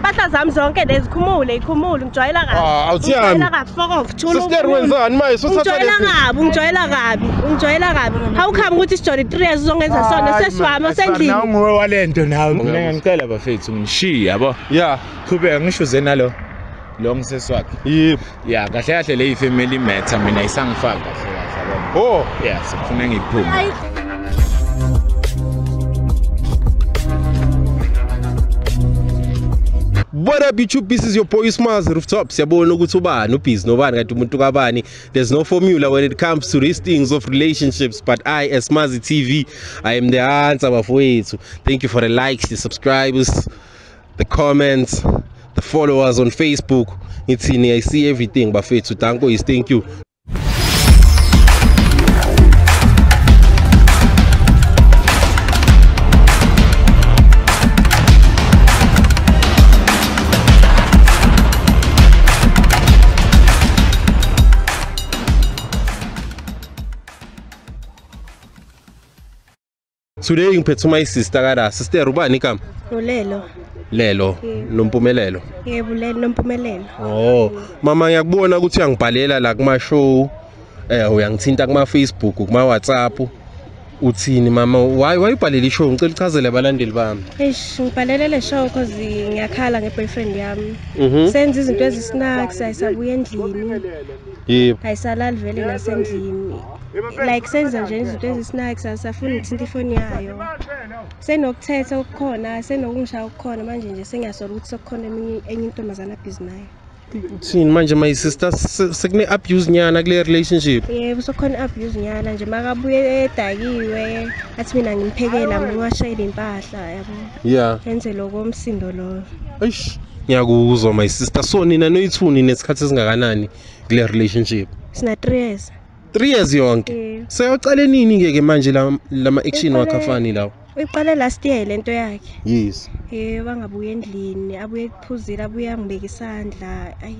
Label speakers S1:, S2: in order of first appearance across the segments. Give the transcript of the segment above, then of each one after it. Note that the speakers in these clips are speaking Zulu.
S1: Impahla zami zonke lezi khumule, ikhumule ngijwayela kabi.
S2: Ah, awuthiyami.
S1: Ngijwayela kabi fuck off. Thula.
S2: Sister wenzani manje? Sothatha
S1: Ungijwayela kabi, ungijwayela kabi, ungijwayela kabi. How come ukuthi sijole 3 years uzongenza sona sesiwami osendlini?
S3: Nawe nguwe walento nawe.
S4: Mina ngicela bafethu ngishiye yabo.
S2: Yeah.
S4: Qhubeka ngisho uze nalo lo ngiseswakhe.
S2: Yebo.
S4: Yeah, kahle kahle le family matter mina isangifaka kahle kahle yabo.
S2: Oh.
S4: Yeah, sifuna ngiphume.
S2: What up YouTube, this is your boy Smazi Rooftop. Siyabona ukuthi ubani ubhizi nobani kanti umuntu kabani. There's no formula when it comes to these things of relationships, but I as Smazi TV, I am the answer bafowethu. Thank you for the likes, the subscribers, the comments, the followers on Facebook. Ngithini, I see everything bafethu. Danko is thank you. Today ngiphethe my sister kada. Sister ubani igama?
S1: Ulelo.
S2: Lelo Nompumelelo.
S1: Yebo, Lelo Nompumelelo.
S2: Oh, mama ngiyakubona ukuthi uyangibhalela la kuma show. Uyangithinta kuma Facebook, kuma WhatsApp. Uthini mama? Why ubhalela ishow? Ngicela uchazele abalandeli bami.
S1: Eish, ngibhalele le show because ngiyakhala nge-boyfriend yami. Senza izinto ezisnacks, ayisabuya endlini.
S2: Yebo.
S1: Ayisalali vele nasendlini. Like senza nje izinto ezisnacks, asafuni ukuthinta ifoni yayo. Senokuthetha okukhona, senokungishaya okukhona manje nje sengiyasola ukuthi sekukhona eminye enye intombazana busy nayo.
S2: Uthini manje my sister, sekune abuse nyana kule relationship?
S1: Yebo, sekukhona abuse nyana nje makabuye edakiwe athi mina ngimphekela ngiwashayele impahla yabo.
S2: Yeah.
S1: Enze lokho umsindo lo.
S2: Eish, ngiyakuzwa my sister. So nina noyithuni nesikhathi esingakanani kule relationship?
S1: Sina 3 years.
S2: 3 years yonke. Seyocale nini ke manje lama action wakhafani lawo?
S1: Uyiqale last year lento yakhe.
S2: Yes.
S1: Bangabuya endlini, abuye kuphuzile, abuye angibeka isandla. Ayi,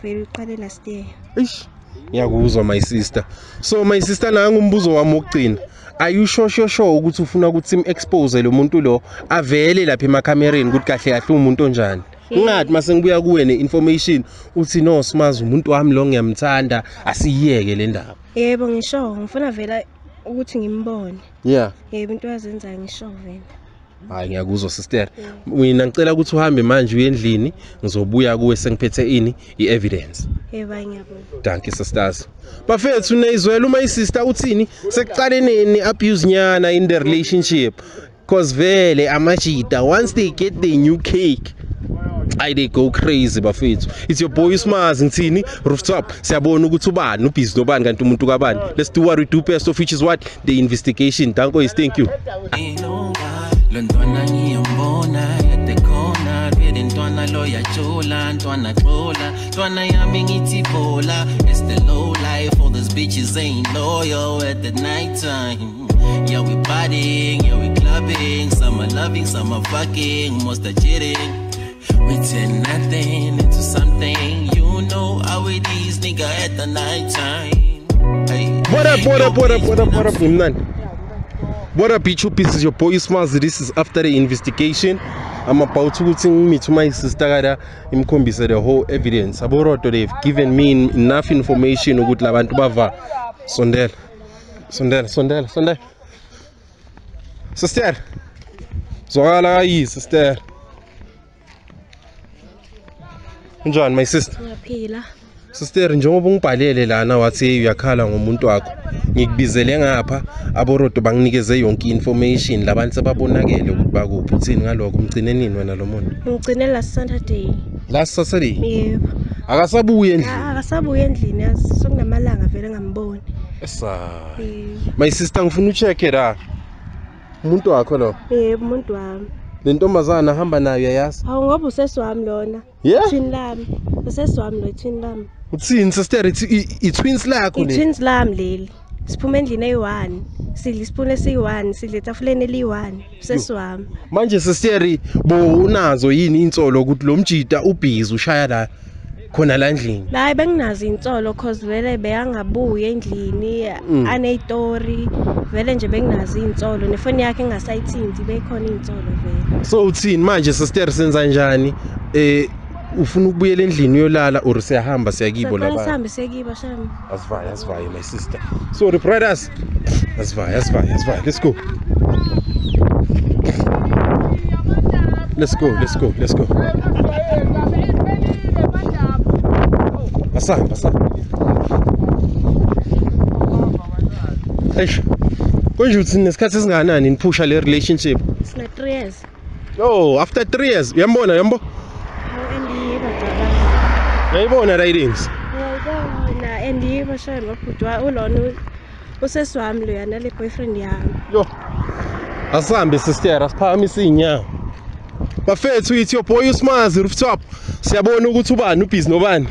S1: vele uqale last year.
S2: Eish, ngiyakuzwa my sister. So my sister nanga umbuzo wami wokugcina. Are you sure ukuthi ufuna ukuthi sim expose lo muntu lo avele lapha emakhamereni ukuthi kahle kahle umuntu onjani? Ungathi mase ngibuya kuwe ne-information uthi no Smazi umuntu wami lo ngiyamthanda, asiyeke le ndaba.
S1: Yebo, ngisho ngifuna vela ukuthi ngimbone.
S2: Yeah.
S1: Yebo, into azenzayo ngisho vele.
S2: Hayi, ngiyakuzwa sister. Mina ngicela ukuthi uhambe manje uye endlini, ngizobuya kuwe sengiphethe ini i-evidence.
S1: Yebo, ngiyabonga.
S2: Thank you sisters. Bafethu nizwela uma isister uthini sekuqale ne-abuse nyana in the relationship. Cause vele amajita once they get the new cake, they go crazy bafethu. It's your boy Smazi ngithini Rooftop. Siyabona ukuthi ubani ubhizi nobani kanti umuntu kabani. Let's do what we do best, of which is what? The investigation. Danko is thank you.
S5: Lontwana ngiyambona at the corner, ntwana loya chola, ntwana xola, ntwana yami ngithi bola. It's the low life, all these bitches ain't loyal at the night time. Yeah, we partying, yeah, we clubbing, some are loving, some are fucking, most are cheating. We turn nothing into something. You know how it is, nigga, at the night time. Hey.
S2: What up, what up, what up, what up, what up, Imnan? What up, YouTube? This is your boy Smazi. This is after the investigation. I'm about to meet my sister imkhombise the whole evidence. Aboroto, they've given me enough information ukuthi labantu bava. Sondela. Sondela, sondela, sondela. Sister. Zwakala kayi, sister. Unjani my sister?
S1: Ngiyaphila.
S2: Sister, njengoba ungibhalele lana wathi uyakhala ngomuntu wakho. Ngikubizele ngapha aborodo banginikeze yonke information labantu sebabonakele ukuthi bakuphi. Uthini ngalokho? Umgcine nini wena lo muntu?
S1: Ngigcine last Saturday.
S2: Last Saturday?
S1: Yebo.
S2: Akasabuye endlini?
S1: Akasabuye endlini, yazi sokunamalanga vele ngamboni.
S2: Esa. My sister ngifuna ucheck la. Umuntu wakho lo?
S1: Yebo, umuntu wami.
S2: Le ntombazana ahamba nayo uyayazi?
S1: Hawu ngoba usesi wami lona.
S2: Yeah?
S1: Twin lami. Usesi wami lo, twin lami.
S2: Uthini sister, i-twins lakho le?
S1: I-twins lami leli. Siphuma endlini eyi-1, sidla isipuni esiyi-1, sidla etafuleni eliyi-1. Usesi wami.
S2: Manje sister, bo unazo yini insolo ukuthi lo mjita ubhizi ushaya la Khona la endlini.
S1: Hayi benginazo insolo cause vele beyangabuya endlini aneyitori vele nje benginazo insolo nefoni yakhe engasayithinti beyikhona insolo vele.
S2: So uthini manje sister, senza njani? Ufuna ukubuyela endlini uyolala or siyahamba siyakibo
S1: lapha? Sihambe siyakibo shame.
S2: Asivaye asivaye my sister. Sorry brothers. Asivaye asivaye asivaye. Let's go. Let's go, let's go, let's go. Asahamba asahamba. Eish. Konje uthi nesikhathi esingakanani niphusha le relationship?
S1: Sina 3 years.
S2: Oh, after 3 years. Uyambona yambo? Uyayibona ratings?
S1: Uyayibona and yibo shame bhuti ulona usesi wami loya nale boyfriend yami.
S2: Yo. Asambe sister, asiphakamise inyawo. Bafethu ithi your boy uSmazi rooftop. Siyabona ukuthi ubani ubhizi nobani.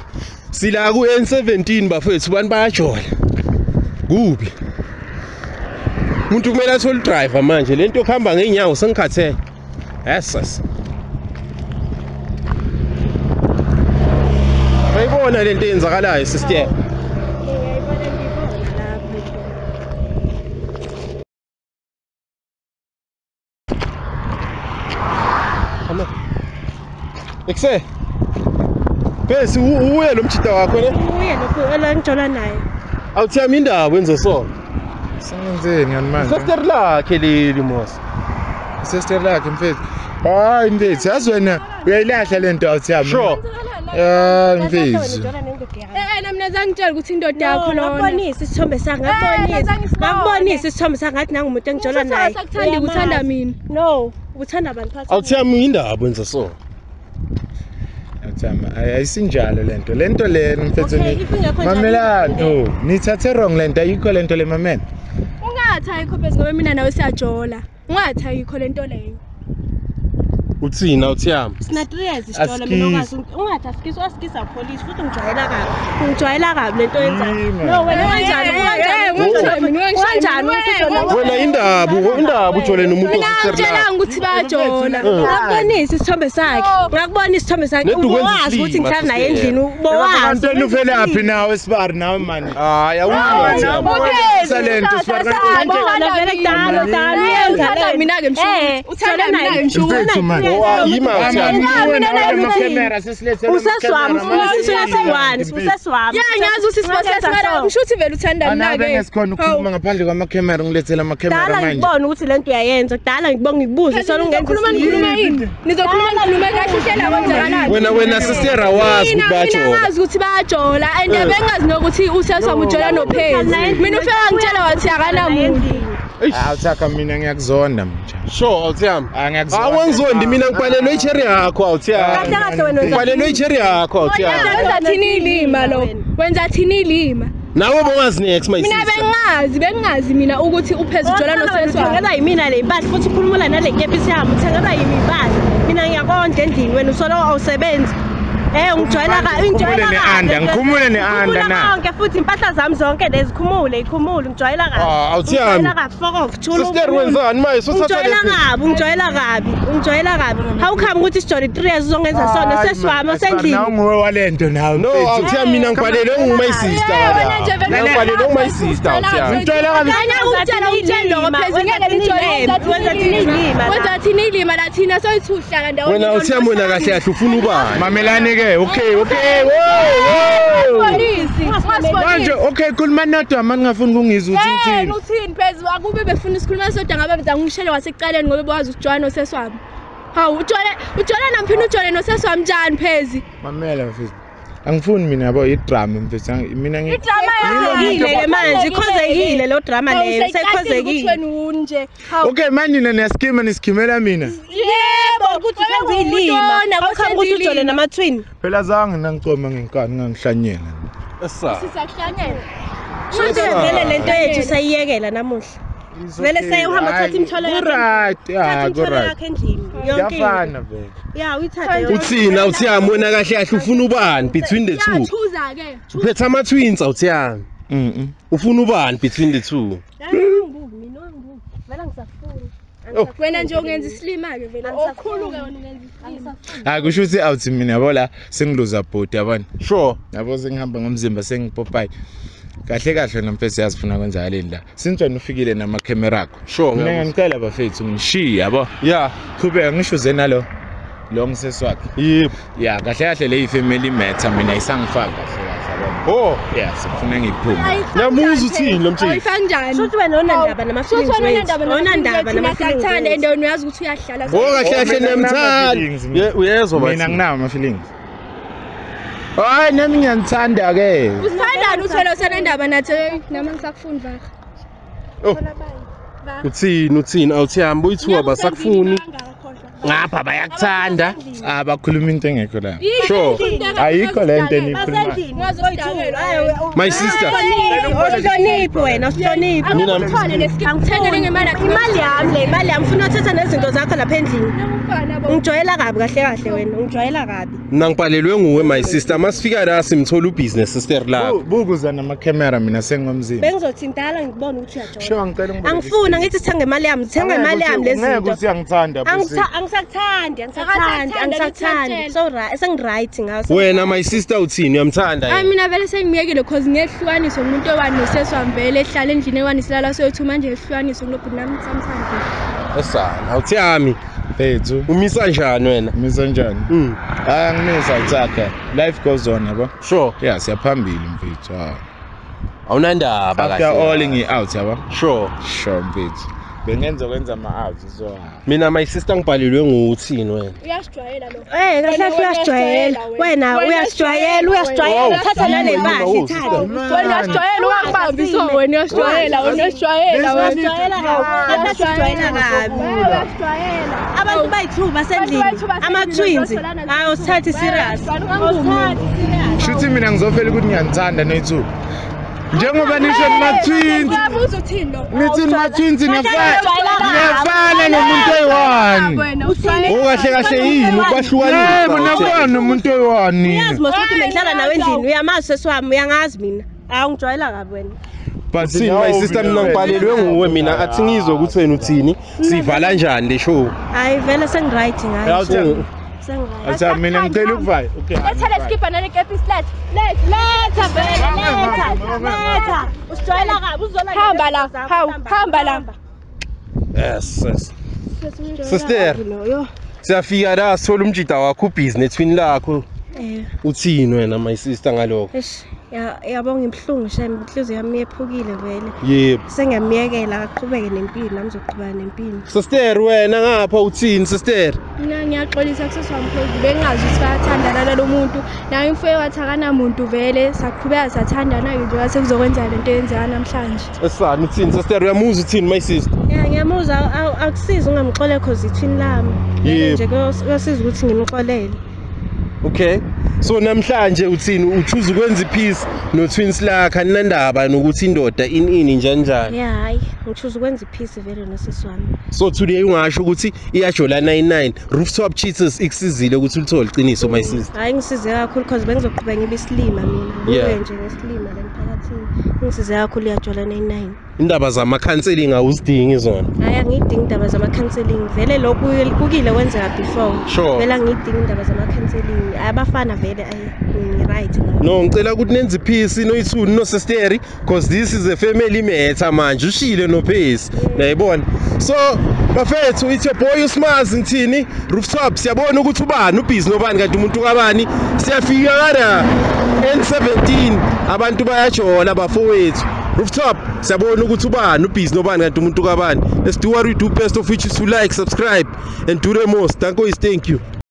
S2: Sila ku N17 bafethu abantu bayajola. Kubi. Umuntu kumele athole driver manje lento yokuhamba ngeenyawo sengikhathele. Yes yes. Bayibona lento eyenzakalayo sister.
S1: Ngiyayibona ngibona lapho.
S2: Come on. Ekse. Bese uye lo mjida wakho ne?
S1: Uye lokho elangijola naye.
S2: Awuthiyami indaba wenze so.
S4: Sengenzeni ngani manje?
S2: Sister lakhe leli mos.
S4: Sister lakhe mfethu. Hayi mfethu, yazi wena uyayilahla lento awuthiyami.
S2: Sure.
S4: Mfethu.
S3: Mina zangitshela ukuthi indoda yakho lona.
S1: Ngakubonisa isithombe sakhe, ngakubonisa. Ngakubonisa isithombe sakhe ngathi nangumuntu engijola naye.
S3: Sakuthanda ukuthanda mina.
S1: No, uthanda abantu phathi.
S2: Awuthiyami indaba wenze so.
S4: Awuthiyami ayisinjalo lento. Lento le mfethu ni. Mamela no, nithathe wrong lento, ayikho lento le mamela.
S3: Ungathi ayikho pheze ngoba mina nawe siyajola. Ungathi ayikho lento leyo.
S2: Uthini awuthiyami?
S1: Sina 3 years isijola mina ungazi ungathi asikisi wasikisa police futhi ngijwayela kabi. Ngijwayela kabi lento yenzayo. No wena kanjani kanjani kanjani ukuthi
S2: wena indaba ujole nomuntu osister
S3: la. Ngitshela ukuthi bayajola.
S1: Ngakubonisa isithombe sakhe. Ngakubona isithombe sakhe. Uwazi ukuthi ngihlala naye endlini ubowazi.
S4: Abantu uvele aphi nawe sibari nawe manje.
S2: Hayi awuthi.
S4: Salento sibari
S1: manje vele kudala dala uyenza
S3: mina ke mshu. Uthanda mina ke mshu.
S1: Useswami useswami.
S3: Ya ngiyazi ukuthi siboseswami. Ngisho ukuthi vele uthanda mina ke.
S4: Ngesikhona ukukhuluma ngaphandle kwamakhemera ngilethela amakhemera
S1: manje. Dala ngibona ukuthi lento uyayenza. Kudala ngibonga ngikubuze sona ungenza.
S3: Ukhuluma ngikhuluma yini? Nizokhuluma ngikhulume kahle hlela kwenzakalani.
S2: Wena sister awazi ukuthi bayajola.
S3: Mina ngazi ukuthi bayajola and bengazi nokuthi useswami ujola nophezi. Mina ufika ngitshela wathi akanamuntu.
S4: Awuthaka mina ngiyakuzonda manje.
S2: Sure awuthiyami.
S4: Angiyakuzonda.
S2: Awangizondi mina ngibhalelwe icherry yakho awuthiyami. Ngibhalelwe icherry yakho awuthiyami.
S3: Wenza thini ilima lo? Wenza thini ilima?
S2: Nawe bongazi next my sister.
S3: Mina bengazi mina ukuthi uphezulu ujola noseswami.
S1: Uthengela yimina le impahla futhi ukhulumula nale kepisi yami uthengela yimi impahla. Mina ngiyakondla endlini wena usolo awusebenzi. Ngijwayela ka ngijwayela
S4: neanda ngikhumule neanda na.
S1: Konke futhi impahla zami zonke lezi khumule ikhumule ngijwayela kabi.
S2: Awuthiyami.
S1: Ngijwayela kabi fuck off thula.
S2: Sister wenzani manje sothatha
S1: lesi. Ngijwayela kabi ngijwayela kabi. How come ukuthi sijole 3 years uzongenza sona sesiwami osendlini.
S4: Nawe nguwe walento nawe.
S2: No awuthiyami mina ngibhalelwe ngu my sister. Mina ngibhalelwe ngu my sister awuthiyami.
S4: Ngijwayela kabi.
S3: Utshela lokho ngeke ngijwayele. Wenza thini ilima la thina soyithuhlala ndawonye.
S2: Wena awuthiyami wena kahle kahle ufuna ubani?
S4: Mamelani ke. Okay, whoa. Manje okay khuluma nodwa manje ngingafuni ukungizwa ukuthi uthini.
S3: Uthini phezulu akube befuna isikhuluma sodwa ngabe benza ngishele wasekuqaleni ngoba bawazi ukujoyina noseswami. Hawu ujola namphini ujole noseswami njani phezi?
S4: Mamela mfethu. Angifuni mina yabo idrama mfethu mina ngi
S3: idrama
S1: yakhozekile ke manje ikhozekile lo drama leyo sekhozekile
S3: nje.
S4: Okay manje nina niyaskima niskimela mina.
S1: Yebo ukuthi wenze ilima awukhanga ukuthi ujole nama twin.
S4: Phela zange nangicoma ngenkani ngangihlanyela.
S2: Esa.
S3: Sisakuhlanyela.
S1: Manje vele lento yethu sayiyekela namuhla. Vele seyuhamba uthatha imithwalo yakho.
S4: Right, yeah, go right.
S1: Endlini. Yonke.
S4: Yafana vele.
S1: Yeah, uyithathe yonke.
S2: Uthini awuthiyami wena kahle kahle ufuna ubani between the two?
S3: Yathuza ke.
S2: Uphethe ama twins awuthiyami. Ufuna ubani between the two?
S1: Mina angibuki, vele angisafuni.
S3: Wena nje ungenza isilima ke vele. Okhulu ke wena ungenza isilima.
S4: Hayi kusho ukuthi out mina yabo la sengiluza body yabona.
S2: Sure.
S4: Yabo sengihamba ngomzimba sengipopayi. Kahle kahle nomfesi yazifuna kwenzakaleni la. Since wena ufikile nama camera akho.
S2: Sure.
S4: Mina ngicela bafethu ngishiye yabo.
S2: Yeah.
S4: Qhubeka ngisho uze nalo lo ngisesi wakhe.
S2: Yebo.
S4: Yeah, kahle kahle le family matter mina isangifaka kahle kahle yabo.
S2: Oh,
S4: yeah, sifuna ngiphume.
S2: Ngiyamuza uthini lo mtshini?
S3: Awuyifaki njani?
S1: Shuthi wena onandaba nama-feelings wethu. Onandaba nama-feelings
S3: Siyakuthanda
S1: wethu.
S3: and wena uyazi ukuthi uyahlala.
S2: Oh kahle kahle niyamthanda. Uyezwa bathi.
S4: Mina nginawo ama feelings. Hayi nami ngiyanithanda ke.
S3: Usithandani uthi wena usenendaba nathi nami ngisakufuni vaha.
S2: Oh. Uthini awuthi hamba uyithuka basakufuni. Ngapha bayakuthanda.
S4: Abakhuluma into engekho la.
S2: Sure.
S4: Ayikho le nto eniyikhulumayo.
S2: My sister.
S1: Uhloniphe wena, uhloniphe.
S2: Mina
S3: Angithengele ngemali yakho.
S1: Imali yami le, imali yami ufuna uthatha nezinto zakho lapha endlini. Ungijwayela kabi kahle kahle wena, ungijwayela kabi.
S2: Mina ngibhalelwe nguwe my sister. Masifika la simthola ubusiness sister lakho.
S4: Bukuza nama camera mina sengomzimba.
S1: Bengizothintala ngibone ukuthi uyajola.
S4: Sure ngicela ngibone.
S1: Angifuni ngithi sithenga imali yami, thenga imali yami lezi
S4: Ngeke
S1: zinto.
S4: uthi uyangithanda bese.
S1: Angisakuthandi, angisakuthandi, angisakuthandi. So right, sengi-right ngawe.
S2: Wena my sister uthini uyamthanda
S3: Hayi
S2: yena?
S3: mina vele sengimiyekile cause ngehlukaniswe ngumuntu owani nosesi wami vele ehlala endlini ewani silala soyethu manje ehlukaniswe ngilobhuti nami ngisamthanda.
S2: Esana, awuthi yami.
S4: Bethu.
S2: Umisa njani wena?
S4: Umisa njani? Hayi angimisa uthakhe. Life goes on yabo.
S2: Sure.
S4: Yeah, siyaphambili mfethu.
S2: Awunandaba
S4: After all ngi out yabo.
S2: Sure.
S4: Sure mfethu. Bengenza kwenza ama out so.
S2: Mina my sister ngibhalelwe nguuthini wena?
S3: Uyasijwayela lo.
S1: Eh kahle kahle uyasijwayela. Wena uyasijwayela, uyasijwayela. Thatha nale mpahla ithathe.
S3: Wena uyasijwayela ungakubambi so wena uyasijwayela, wena uyasijwayela, wena
S1: Uyasijwayela kabi. Uyasijwayela kabi.
S3: uyasijwayela.
S1: Abantu bayi-2 basendlini, ama-twins. Hayi usithathe serious. Awusithathi serious.
S4: Shuthi mina ngizofela ukuthi ngiyanithanda noyi2. Njengoba nisho ma-twins.
S3: Uyabuza uthini lo?
S4: Nithi ma-twins niyafana nomuntu oyi-1.
S2: Oh kahle kahle yini ukwahlukanisa?
S4: Yebo niyafana nomuntu oyi-1.
S1: Uyazi mos ukuthi bengihlala nawe endlini, uyamazi sesi wami, uyangazi mina. Hayi ungijwayela kabi wena.
S4: But
S2: Uthini my sister mina ngibhalelwe nguwe mina athi ngizwe ukuthi wena uthini sivala njani le show.
S1: Hayi vele sengi-right ngayo. Sengi-right.
S4: Acha mina ngicela ukuvaya. Okay.
S3: Letha leskipa nale kepisi letha.
S1: Letha vele, letha. Letha. Usijwayela kabi, uzola.
S3: Hamba la, hamba la.
S2: Yes, yes. Sister. Siyafika la sithola umjida wakho ubhizi netwin lakho. Uthini wena my sister ngalokho?
S1: Eish, yabo ngibhlungu shame, inhliziyo yami yephukile vele.
S2: Yebo.
S1: Sengiyamiyekela aqhubeke nempilo, nami ngizoqhubeka nempilo.
S2: Sister wena ngapha uthini sister?
S3: Mina ngiyaxolisa kusesi wami cause bengazi ukuthi bayathandana nalo muntu. Naye umfoye wathi akanamuntu vele, saqhubeka sathandana ke nje sekuzokwenza lento eyenzeka namhlanje.
S2: Esana uthini sister uyamuza uthini my sister?
S1: Yeah, ngiyamuza akusizi ungamxolele cause ithini lami.
S2: Yebo.
S1: Nje kuyosiza ukuthi ngimxolele.
S2: Okay. So namhlanje uthini uchoose ukwenza ipeace no twins lakhe aninandaba nokuthi indoda ini njani njani.
S1: Yeah, hayi, ngichoose ukwenza ipeace vele nosisi wami.
S2: So today ungasho ukuthi iyajola 99 rooftop cheaters ikusizile ukuthi ulithole iqiniso my sister.
S1: Hayi ngisize kakhulu cause bengizoqhubeka ngibe isilima mina. Ngibe nje ngesilima la emphakathini. Ngisize kakhulu iyajola 99.
S2: Indaba zama counseling awuzidingi zona.
S1: Hayi angidingi indaba zama counseling vele lokhu kukile kwenzeka before.
S2: Sure.
S1: Vele angidingi indaba zama counseling. Abafana vele ayi right.
S2: No ngicela ukuthi nenze ipeace noyithuni no sister because this is a family matter manje ushile no peace. Nayibona. So bafethu it's your boy uSmazi ngithini rooftop siyabona ukuthi ubani ubhizi nobani kanti umuntu kabani siyafika kana N17 abantu bayajola bafowethu. Rooftop siyabona ukuthi ubani ubhizi nobani kanti umuntu kabani. Let's do what we do best, of which is to like, subscribe and do the most. Thank you.